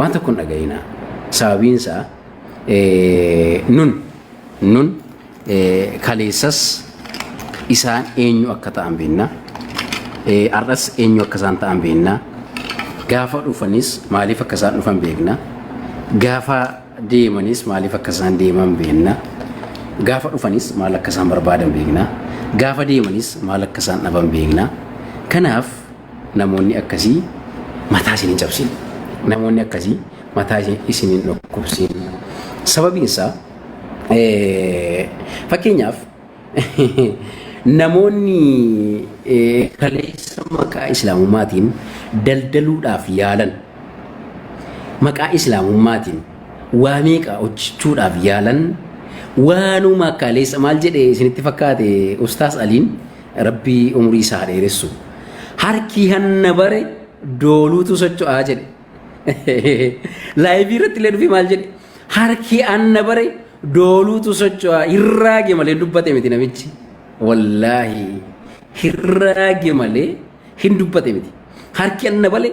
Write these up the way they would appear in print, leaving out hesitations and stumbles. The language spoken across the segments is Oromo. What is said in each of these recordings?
Waan tokko hin dhaga'inaa. Sababiin isaa nun nun kaleessas isaan eenyu akka ta'an beekna. Har'as eenyu akka isaan ta'an beekna. Gaafa dhufanis maaliif akka isaan dhufan beekna. Gaafa deemanis maaliif akka isaan deeman beekna. Gaafa dhufanis maal akka isaan barbaadan beekna. Gaafa deemanis maal akka isaan dhaban beekna. Kanaaf namoonni akkasii mataa isin hin cabsin. Namoonni akkasii mataa isin hin dhukkubsin. Sababiin isaa fakkeenyaaf namoonni kaleessa maqaa islaamummaatiin daldaluudhaaf yaalan, maqaa islaamummaatiin waa meeqa hojjechuudhaaf yaalan, waanuma kaleessa maal jedhe isinitti fakkaate Ustaas Aliin, Rabbii umurii isaa haa dheeressu. Harki hanna bare dooluutu socho'aa jedhe. Laayivii irratti illee dhufee maal jedhe? Harki anna bare dooluutu socho'a, hirraage malee dubbate miti namichi. Wallaahi hirraage malee hin dubbate miti. Harki anna bale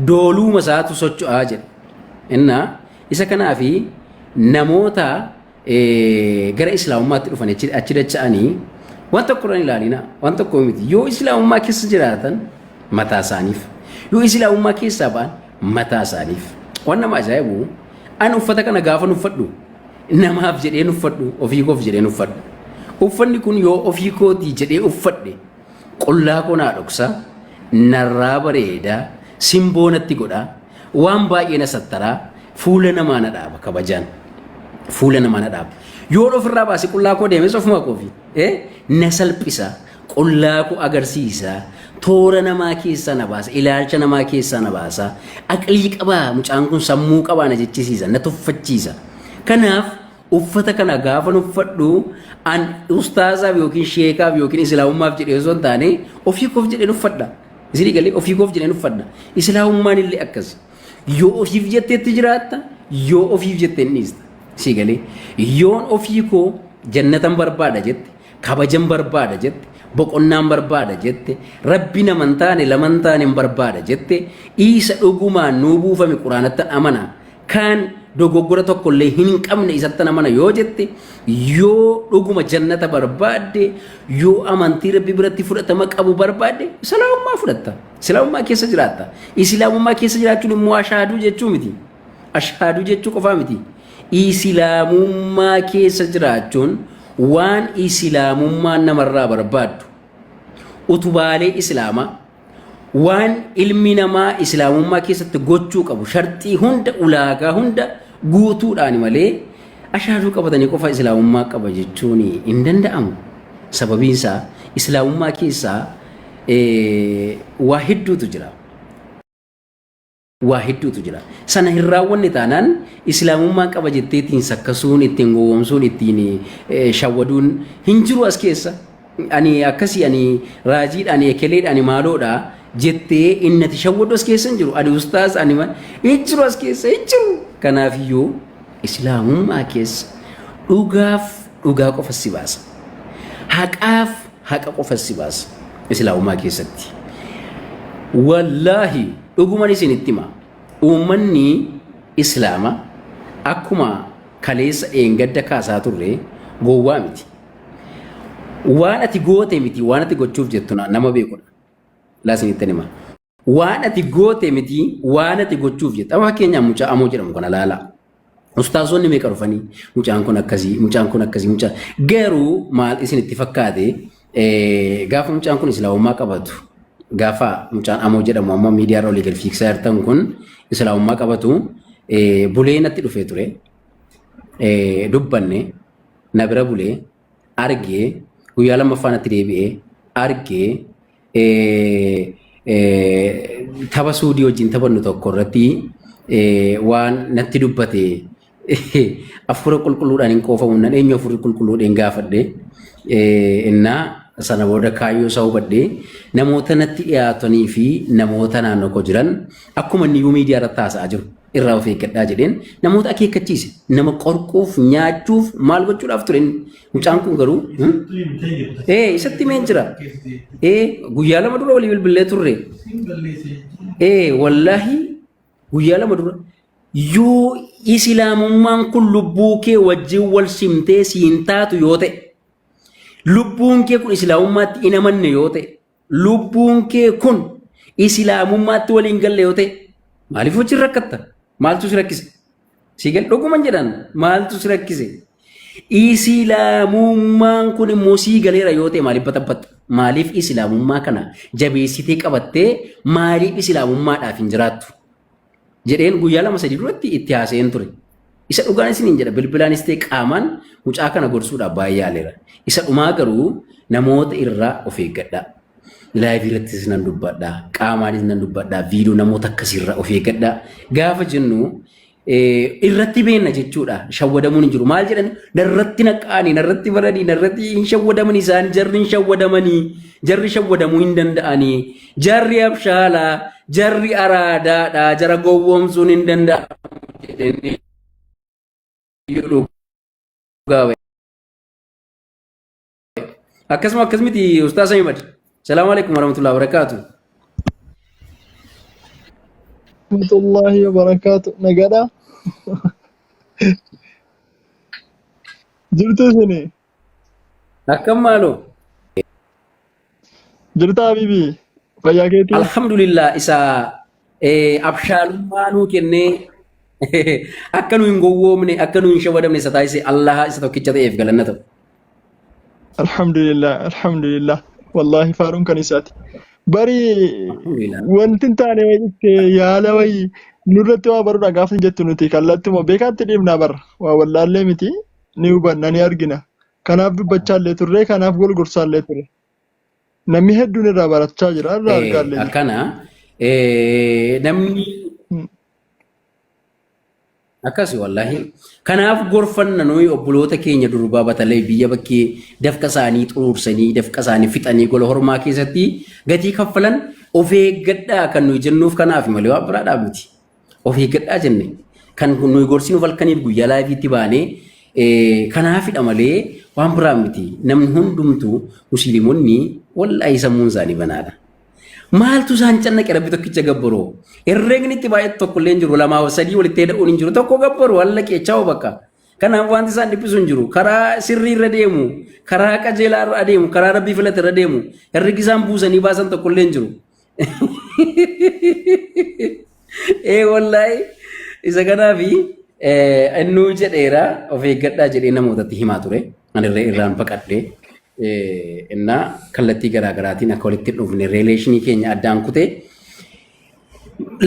dooluuma isaatu socho'aa jedhe. Innaa isa kanaafi namoota gara islaamummaatti dhufan achi dacha'anii waan tokko irra hin ilaalina, waan tokko miti. Yoo islaamummaa keessa jiraatan mataa isaaniif, yoo islaamummaa keessaa ba'an mataa isaaniif. Waan nama ajaa'ibu, an uffata kana gaafa uffadhu namaaf jedheen uffadhu, ofii koof jedheen uffadhu. Uffanni kun yoo ofii kootii jedhee uffadhe qullaa koo naa dhoksa, narraa bareeda, simboo natti godha, waan baay'ee na sattaraa, fuula namaa na dhaaba, kabajaan fuula namaa na dhaaba. Yoon ofirraa baase qullaa koo deemes ofuma koofi na salphisa, qullaa koo agarsiisa, toora namaa keessaa na baasa, ilaalcha namaa keessaa na baasa, aqlii qabaa, mucaan kun sammuu qabaa na jechisiisa, na tuffachiisa. Kanaaf uffata kana gaafa uffadhu an ustaazaaf yookiin sheekaaf yookiin islaamummaaf jedhee osoo hin taane ofii koof jedheen uffadha. Isinii galee? Ofii koof jedheen uffadha. Islaamummaan illee akkasi. Yoo ofiif jetteetti jiraatta, yoo ofiif jettee hin dhiista. Sii galee? Yoon ofii koo jannatan barbaada jette, kabajan barbaada jette, boqonnaan barbaada jette, Rabbi nama hin taane lama hin taane hin barbaada jette, isa dhugumaan nuu buufame Quraanattan amana, kan dogoggora tokkollee hin qabne isattan amana yoo jette, yoo dhuguma jannata barbaadde, yoo amantii Rabbi biratti fudhatama qabu barbaadde, islaamummaa fudhatta. Islaamummaa keessa jiraatta. Islaamummaa keessa jiraachuun immoo ashaaduu jechuu miti. Ashaaduu jechuu qofaa miti. Islaamummaa keessa jiraachuun waan islaamummaan namarraa barbaaddu, utubaalee islaamaa, waan ilmi namaa islaamummaa keessatti gochuu qabu, sharxii hunda, ulaagaa hunda guutuudhaan malee ashaaduu qabatanii qofa islaamummaa qaba jechuun hin danda'amu. Sababiin isaa islaamummaa keessaa waa hedduutu jira. Waa hedduutu jira. Sana hin raawwanne taanaan islaamummaa qaba jettee ittiin sakkasuun, ittiin gowwoomsuun, ittiin shawwaduun hin jiru as keessa. Ani akkasii, ani raajiidha, ani ekeleedha, ani maaloodha jettee inni ati shawwaddu as keessa hin jiru. Ani ustaaz, ani hin jiru as keessa hin jiru. Kanaafiyyuu islaamummaa keessa dhugaaf dhugaa qofa si baasa. Haqaaf haqa qofa si baasa islaamummaa keessatti. Wallaahi dhuguman isinitti hima. Uummanni islaama akkuma kaleessa dheengadda kaasaa turre gowwaa miti. Waan ati goote miti, waan ati gochuuf jettu nama beekudha. Laa isinitti hima. Waan ati goote miti, waan ati gochuuf jettu. Amma fakkeenyaaf mucaa Amoo jedhamu kana laalaa. Ustaazonni meeqa dhufanii mucaan kun akkasii, mucaan kun akkasii, mucaan garuu maal isinitti fakkaate? Gaafa mucaan kun islaamummaa qabatu, gaafa mucaan Amoo jedhamu amma miidiyaa irra olii gad fiigsaa jirtan kun islaamummaa qabatu, bulee natti dhufee ture, dubbanne, na bira bulee argee, guyyaa lammaffaa natti deebi'ee argee, tapha suudii wajjin taphannu tokko irratti waan natti dubbate hafuura qulqulluudhaan hin qoofamu nan eenyu hafuurri qulqulluudhaan gaafadhe. Innaa sana booda kaayyoo isaa hubadhe. Namoota natti dhiyaatanii fi namoota naannoo koo jiran akkuma inni iyyuu miidiyaa irratti haasa'aa jiru irraa of eeggadhaa jedheen namoota akeekkachiise. Nama qorquuf, nyaachuuf, maal gochuudhaaf ture inni. Mucaan kun garuu isatti himeen jira. Guyyaa 2 dura walii bilbilee turre. Wallaahi. Guyyaa 2 dura yoo Isilaamummaan kun lubbuu kee wajjin wal simtee siin taatu yoo ta'e, lubbuun kee kun Isilaamummaatti hin amanne yoo ta'e, lubbuun kee kun Isilaamummaatti waliin galle yoo ta'e, maaliif wajjin rakkatta? Maaltu si rakkise? Si gal dhuguman jedhan maaltu si rakkise? Isilaamummaan kun immoo sii galeera yoo ta'e maaliif baxabbatta? Maaliif Isilaamummaa kana jabeessitee qabattee maaliif Isilaamummaadhaaf hin jiraattu? Jedheen guyyaa 2 3 duratti itti haasa'een ture. Isa dhugaan isiniin jedha bilbilaanis ta'e qaamaan mucaa kana gorsuudhaaf baay'ee yaaleera. Isa dhumaa garuu namoota irraa of eeggadhaa. Live irrattis nan dubbadha, qaamaanis nan dubbadha, viidiyoo namoota akkasiirraa of eeggadhaa. Gaafa jennu irratti beenna jechuudha. Shawwadamuun hin jiru. Maal jedhan narratti naqqaanii, narratti baranii, narratti hin shawwadaman isaan jarri hin shawwadamanii, jarri shawwadamuu hin danda'anii, jarri abshaalaa, jarri araadaadha, jara gowwoomsuun hin danda'amu jedhanii dhugaa ba'e. Akkasuma akkasumiti Ustaaz Ahimad. Salaamu alaikum warahmatullahi wabarakatuh. Rahmatullahi wabarakaatu. Nagaadha. Jirtu isini? Akkam maaloo? Jirta Habibi? Fayyaa keetii? Alhamdulillah isa abshaalummaa nuu kennee akka nu hin gowwoomne akka nu hin shawadamne isa taasise Allah isa tokkicha ta'eef galanna ta'u. Alhamdulillah, alhamdulillah. Wallahi faaruun kan isaati. Bari Alhamdulillah. wanti hin taane wayi itti yaala wayi nurratti waa baruudha gaafa jettu nuti kallattuma beekaatti dhiifnaa barra. Waa wallaallee miti ni hubanna ni argina. Kanaaf dubbachaallee turre kanaaf golgorsaallee ture. Namni hedduun irraa barachaa jira irraa argaallee jira. Akkana namni akkasi wallaahi. Kanaaf gorfanna nuyi obboloota keenya durbaa batalee biyya bakkee dafqa isaanii xuruursanii dafqa isaanii fixanii gola hormaa keessatti gatii kaffalan of eeggadhaa kan nuyi jennuuf kanaaf malee waan biraadhaa miti. Of eeggadhaa jenne kan nuyi gorsinuuf halkaniif guyyaa laayiviitti baanee kanaafidha malee waan biraa miti. Namni hundumtuu musliimonni wallaahi sammuun isaanii banaadha. Maaltu isaan cannaqe rabbi tokkicha gabbaroo? Herreegni itti baay'atu tokko illee hin jiru. Lamaa sadii walitti heda'uun hin jiru. Tokko gabbaru halla qeechaa'u bakka. Kanaaf wanti isaan dhiphisu hin jiru. Karaa sirrii irra deemu, karaa qajeelaa irra adeemu, karaa rabbii filate irra deemu. Herregi isaan buusanii baasan tokko illee hin jiru. Ee wallaahi isa kanaafi innuu jedheera of eeggadhaa jedhee namootatti himaa ture. Ani irra irraan baqadhe. Innaa kallattii garaa garaatiin akka walitti hin dhufne reeleeshinii keenya addaan kutee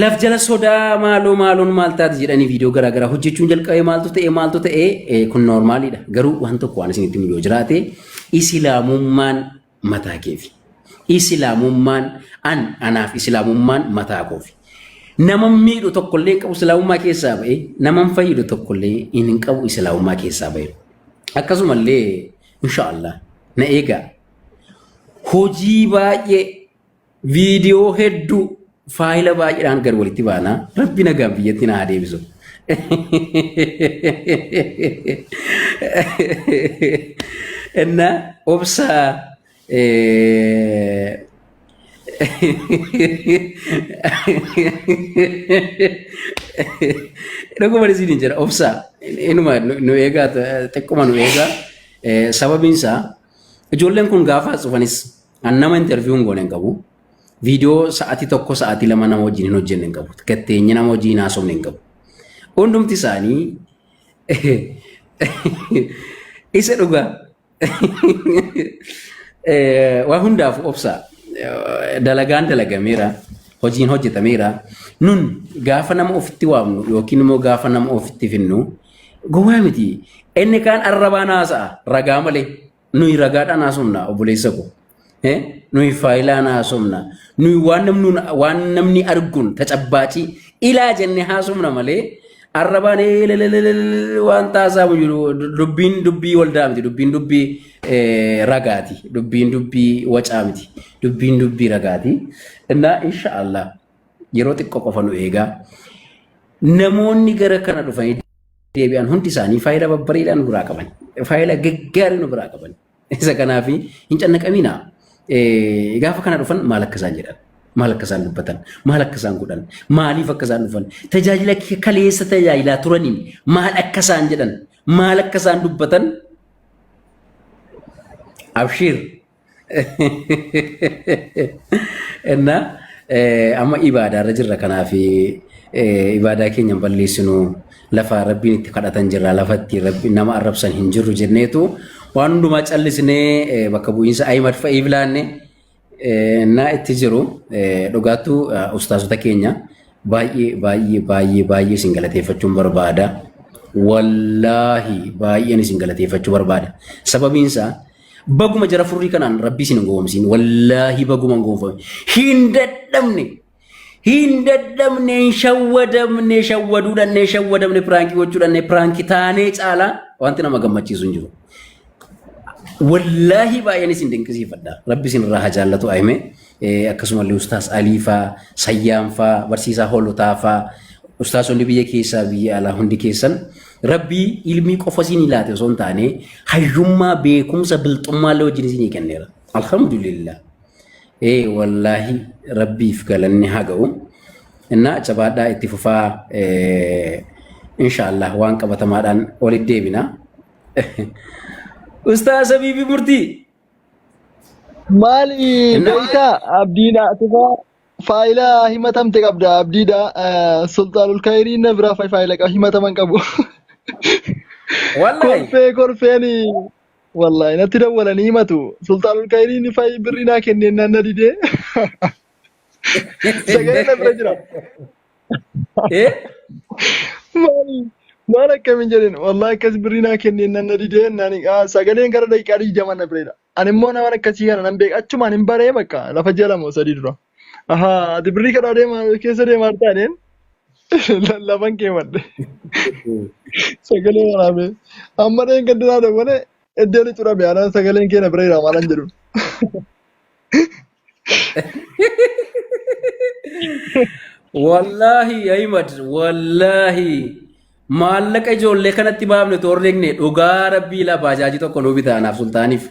laf jala sodaa maaloo maaloon maal taate jedhanii viidiyoo garaa garaa hojjechuun jalqabee maaltu ta'e maaltu ta'e kun noormaaliidha. Garuu waan tokko waan isinitti himu yoo jiraate isilaamummaan mataa keefi. Isilaamummaan an anaaf isilaamummaan mataa koofi. Nama miidhu tokkollee hin qabu isilaamummaa keessaa ba'e, nama hin fayyadu tokkollee hin qabu isilaamummaa keessaa ba'e. Akkasumallee inshaallah na eegaa. Hojii baay'ee viidiyoo hedduu faayila baay'eedhaan gad walitti baana. Rabbi nagaan biyyatti na haa deebisu. Inna obsaa dhuguma isin jedha obsaa inuma nu eegaa xiqquma nu eegaa sababiin isaa ijoolleen kun gaafa cufanis an nama interview hin goone hin qabu. Viidiyoo sa'aatii 1 sa'aatii 2 nama wajjin hin hojjenne hin qabu. Gatteenye nama wajjin hin haasofne hin qabu. Hundumti isaanii isa dhugaa. Waa hundaaf obsa. Dalagaan dalagameera. Hojiin hojjetameera. Nun gaafa nama ofitti waamnu yookiin immoo gaafa nama ofitti finnu gowwaa miti. Inni kaan arrabaan haasa'a ragaa malee. Nuyi ragaadhaan haasofna obboleessa koo. Nuyi faayilaan haasofna. Nuyi waan namni waan namni arguun tacabbaacii ilaa jennee haasofna malee arrabaan eelelelelele waan taasaamu jiru dubbiin dubbii waldaa miti dubbiin dubbii ragaati dubbiin dubbii wacaa miti dubbiin dubbii ragaati. Innaa inshaallah yeroo xiqqoo qofa nu eegaa. Namoonni gara kana dhufanii deebi'an hundi isaanii faayila babbareedaa nu biraa qaban. Faayila gaggaarii nu biraa qaban. Isa kanaaf hin cannaqaminaa. Gaafa kana dhufan maal akka isaan jedhan. Maal akka isaan dubbatan, maal akka isaan godhan, maaliif akka isaan dhufan, tajaajila kaleessa tajaajilaa turaniin maal akka isaan jedhan, maal akka isaan dubbatan. Abshiir. Innaa amma ibaadaarra jirra, kanaaf ibaadaa keenya hin balleessinu, lafa rabbiin itti kadhatan jirra, lafa itti rabbi nama arrabsan hin jirru jenneetu waan hundumaa callisnee bakka bu'iinsa Ahimad fa'iif laanne. Innaa itti jiru dhugaattuu ustaasota keenya baay'ee baay'ee baay'ee baay'ee isin galateeffachuun barbaada. Wallaahi baay'een isin galateeffachuu barbaada. Sababiin isaa baguma jara furrii kanaan rabbi isin hin gowwoomsin. Wallaahi baguma hin gowwoomfame. Hin dadhabne. Hin dadhabne, hin shawwadamne, shawwaduu dhannee shawwadamne, piraankii gochuu dhannee piraankii taanee caalaa wanti nama gammachiisu hin jiru. Wallaahi baay'een isin dinqisiifadha. Rabbi isin irraa haa jaallatu ayime. Akkasumallee ustaas Alii faa, Sayyaan faa, barsiisaa Holotaa faa, ustaasonni biyya keessaa biyya alaa hundi keessan Rabbii ilmii qofa isin laate osoo hin taane hayyummaa, beekumsa, bilxummaa illee wajjin isinii kenneera. Alhamdulillah. Ee wallaahi Rabbiif galanni haa ga'u. Innaa jabaadhaa, itti fufaa, inshaallah waan qabatamaadhaan walitti deebina. Ustaaz Habiibii Murtii. Maali beektaa abdiidha tufaa faayila himatamte qabda abdiidha Sultaanul Kayriin na biraa faayila himataman qabu. Wallaahi. Kolfee kolfeen wallahi natti dawwalanii himatu. Sultaanul Kayriin fayi birrii naa kenneen naan na didee. Sagalee na bira jira. Eh? Maali maal akkamiin jedheen wallahi akkas birrii naa kenneen naan na didee naan sagaleen gara daqiiqaa 20 na bireedha. Ani immoo nama akkasii kana nan beeka, achumaan hin baree bakka lafa ji'a 2 moo 3 dura. Ahaa, ati birrii kadhaa deemaa keessa deemaa jirtaa jedheen lafan kee madde. Sagalee waraabee. Amma dheen kan duraa dawwale iddoon itti curame anaan sagaleen kee na bira jira maalan jedhu. Wallaahi Ahimad, wallaahi maallaqa ijoollee kanatti baafne otoo herreegne dhugaa rabbii laa baajaajii tokko nuu bitaa anaaf sultaaniif.